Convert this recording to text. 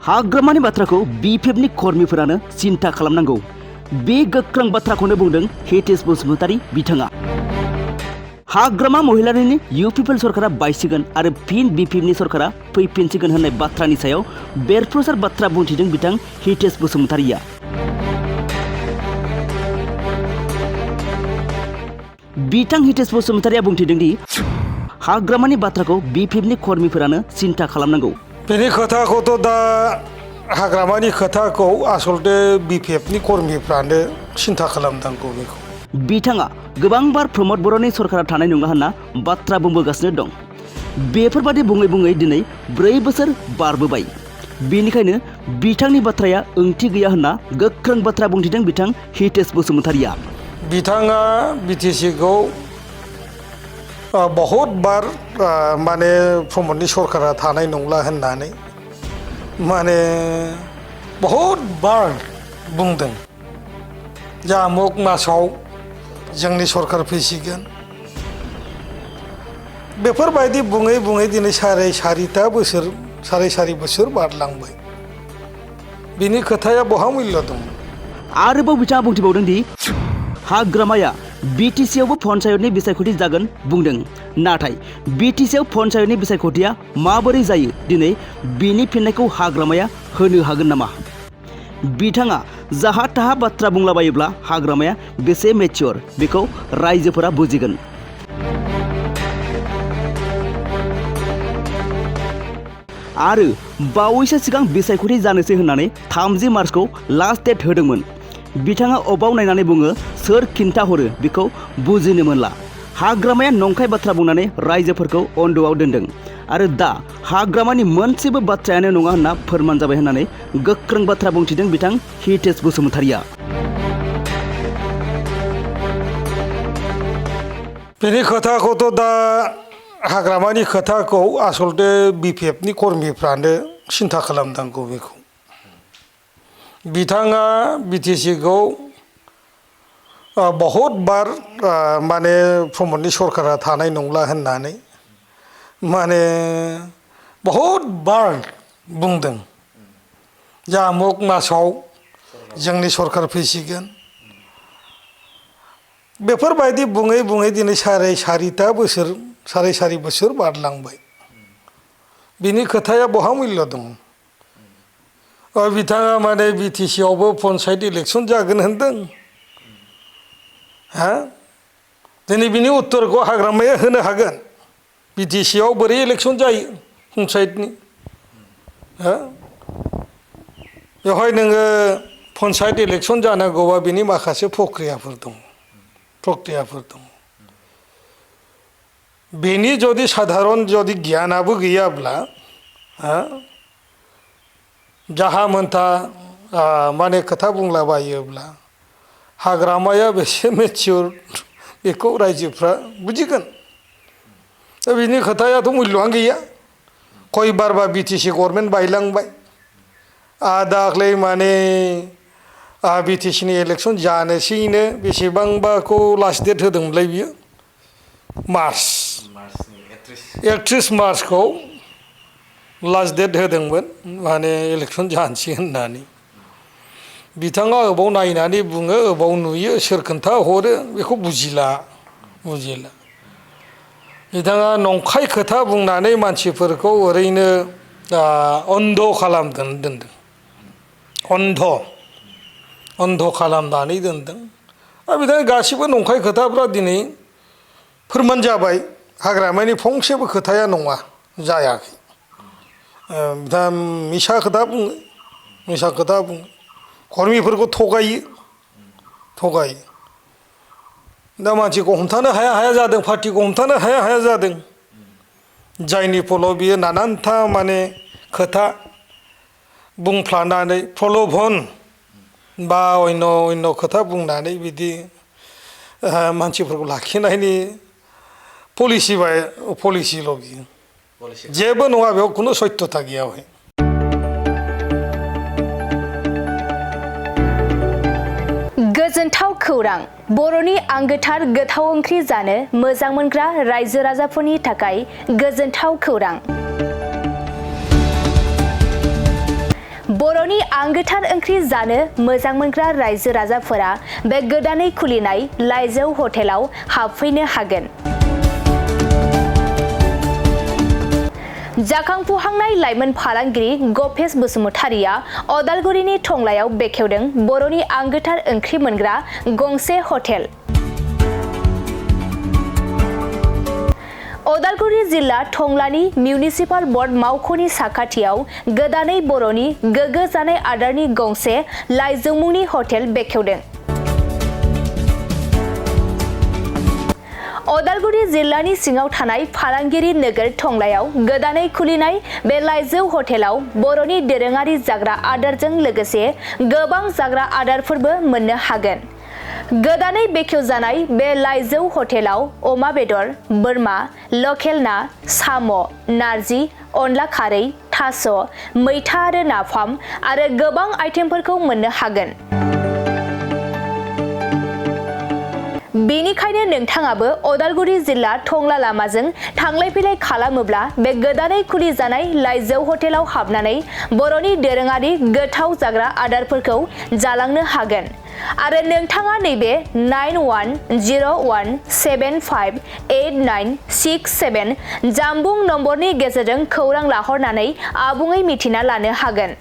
हाग्रामानि बाथ्राखौ बिपिएफनि कर्मिफोरानो सिन्था खालामनांगौ। बे गोख्रों बाथ्राखौनो बुंदों हितेश बसुमतारी बिथाङा। हाग्रामा महिलारिनि इउपिपिएल सरकारा बायसिगोन आरो फिन बिपिएफनि सरकारा फैफिनसिगोन होननाय बाथ्रानि सायाव बेरफ्रुसार बाथ्रा बुंथिदों बिथां हितेश बसुमतारीया। बिथां हितेश बसुमतारीया बुंथिदों दि हाग्रामानि बाथ्राखौ बिपिएफनि कर्मिफोरानो सिन्था खालामनांगौ। बेनि खोथाखौथ' दा हाग्रामानि खोथाखौ आसलते बिपिएफनि कर्मिफ्रानो सिन्था खालामनांगौ बेखौ। बिथाङा गोबांबार प्रमद बर'नि सरकारा थानाय नङा होनना बाथ्रा बुंबोगासिनो दं। बेफोरबादि बुङै बुङै दिनै 4 बोसोर बारबोबाय। बेनिखायनो बिथांनि बाथ्राया ओंथि गैया होनना गोख्रों बाथ्रा बुंथिदों बिथां हितेश बसुमतारीया। बिथाङा बिटिसिखौ बहुत बार माने प्रमदनि सरकारा थानाय नंला होननानै माने बहुत बार बुंदों जे आमुक मासाव जोंनि सरकार फैसिगोन। बेफोरबायदि बुङै बुङै दिनै साराय सारि बोसोर बारलांबाय। बिनि खोथाया बहा मुल्य दं? आरोबाव बिथाङा बुंथिबावदों दि हाग्रामाया बिटिसिआवबो पन्चायतनि बिसायख'थि जागोन बुंदों। नाथाय बिटिसिआव पन्चायतनि बिसायख'थिया माबोरै जायो दिनै बिनि फिननायखौ हाग्रामाया होनो हागोन नामा? बिथाङा जाहा थाहा बाथ्रा बुंलाबायोब्ला हाग्रामाया बेसे मेच्योर बेखौ रायजोफोरा बुजिगोन। आरो बावैसो सिगां बिसायख'थि जानोसै होननानै 30 मार्चखौ लास्ट डेट होदोंमोन। बिथाङा अबाव नायनानै बुङो सोर खिन्थाहरो बेखौ बुजिनो मोनला। हाग्रामाया नंखाय बाथ्रा बुंनानै रायजोफोरखौ अन्धआव दोनदों आरो दा हाग्रामानि मोनसेबो बाथ्रायानो नङा होनना फोरमान जाबाय होननानै गोख्रों बाथ्रा बुंथिदों बिथां हितेश बसुमतारीया। बेनि खोथाखौथ' दा हाग्रामानि खोथाखौ आसलते बिपिएफनि कर्मिफ्रानो सिन्था खालामनांगौ बेखौ। बिथाङा बिटिसिखौ बहुत बार माने प्रमदनि सरकारा थानाय नंला होननानै माने बहुत बार बुंदों जे आमुक मासाव जोंनि सरकार फैसिगोन। बेफोरबायदि बुङै बुङै दिनै साराय सारि बोसोर बारलांबाय। बिनि खोथाया बहा मुल्य दं? बिथाङा माने बिटिसिआवबो पन्चायत इलेक्सन जागोन होनदों। दिनै बिनि उत्तरखौ हाग्रामाया होनो हागोन। बिटिसिआव बोरै इलेक्सन जायो पन्चायतनि? बेवहाय नोङो पन्चायत इलेक्सन जानांगौबा बिनि माखासे प्रक्रियाफोर दं। बेनि जुदि साधारन जुदि गियानाबो गैयाब्ला जाहा मोनथा माने खोथा बुंलाबायोब्ला हाग्रामाया बेसे मेच्योर बेखौ रायजोफ्रा बुजिगोन। दा बिनि खोथायाथ' मुल्यआनो गैया। खयबारबा बिटिसि गभर्नमेन्ट बायलांबाय। दाख्लै माने बिटिसिनि इलेक्सन जानोसैनो बेसेबांबाखौ लास्ट डेट होदोंमोनलाय बियो? मार्च 31 मार्चखौ लास्ट डेट होदोंमोन माने इलेक्सन जानोसै होननानै। बिथाङा अबाव नायनानै बुङो अबाव नुयो सोर खोन्था हरो बेखौ बुजिला। बिथाङा नंखाय खोथा बुंनानै मानसिफोरखौ ओरैनो अन्ध खालामदों। अन्ध खालामनानै दोनदों। बिथाङा गासिबो नंखाय खोथाफ्रा दिनै फोरमान जाबाय। हाग्रामानि फंसेबो खोथाया नङा जायाखै। बिथाङा मिसा खोथा बुङो। कर्मिफोरखौ थगायो। दा मानसिखौ हमथानो हाया जादों। पार्टिखौ हमथानो हाया जादों। जायनि फलाव बियो नानानथा माने खोथा बुंफ्लानानै प्रलभन बा अन्य खोथा बुंनानै बिदि मानसिफोरखौ लाखिनायनि पलिसिल' बियो। जेबो नङा बेयाव खुनु सत्यता गैया। गोजोनथाव खौरां। बर'नि आंगोथार गोथाव ओंख्रि जानो मोजां मोनग्रा रायजो राजाफोरनि थाखाय गोजोनथाव खौरां। बर'नि आंगोथार ओंख्रि जानो मोजां मोनग्रा रायजो राजाफोरा बे गोदानै खुलिनाय लाइजौ हटेलाव हाबफैनो हागोन। जाखांफुहांनाय लाइमोन फालांगिरि गपेश बसुमतारिया अदालगुरिनि टंलायाव बेखेवदों बर'नि आंगोथार ओंख्रि मोनग्रा गंसे हटेल। अदालगुरि जिल्ला टंलानि मिउनिसिपाल बर्ड मावख'नि साखाथियाव गोदानै बर'नि गोग्गो जानाय आदारनि गंसे लाइजौ मुंनि हटेल बेखेवदों। अदालगुरि जिल्लानि सिङाव थानाय फालांगिरि नोगोर टंलायाव गोदानै खुलिनाय बे लाइजौ हटेलाव बर'नि दोरोङारि जाग्रा आदारजों लोगोसे गोबां जाग्रा आदारफोरबो मोननो हागोन। गोदानै बेखेवजानाय बे लाइजौ हटेलाव अमा बेदर, बोरमा, लकेल ना, साम', नारजि, अनला खारै, थास', मैथा आरो नाफाम आरो गोबां आइटेमफोरखौ मोननो हागोन। बेनिखायनो नोंथाङाबो अदालगुरि जिल्ला टंला लामाजों थांलाय फैलाय खालामोब्ला बे गोदानै खुलि जानाय लाइजौ हटेलाव हाबनानै बर'नि दोरोङारि गोथाव जाग्रा आदारफोरखौ जालांनो हागोन। आरो नोंथाङा नैबे 9101758967 जानबुं नम्बरनि गेजेरजों खौरां लाहरनानै आबुङै मिथिना लानो हागोन।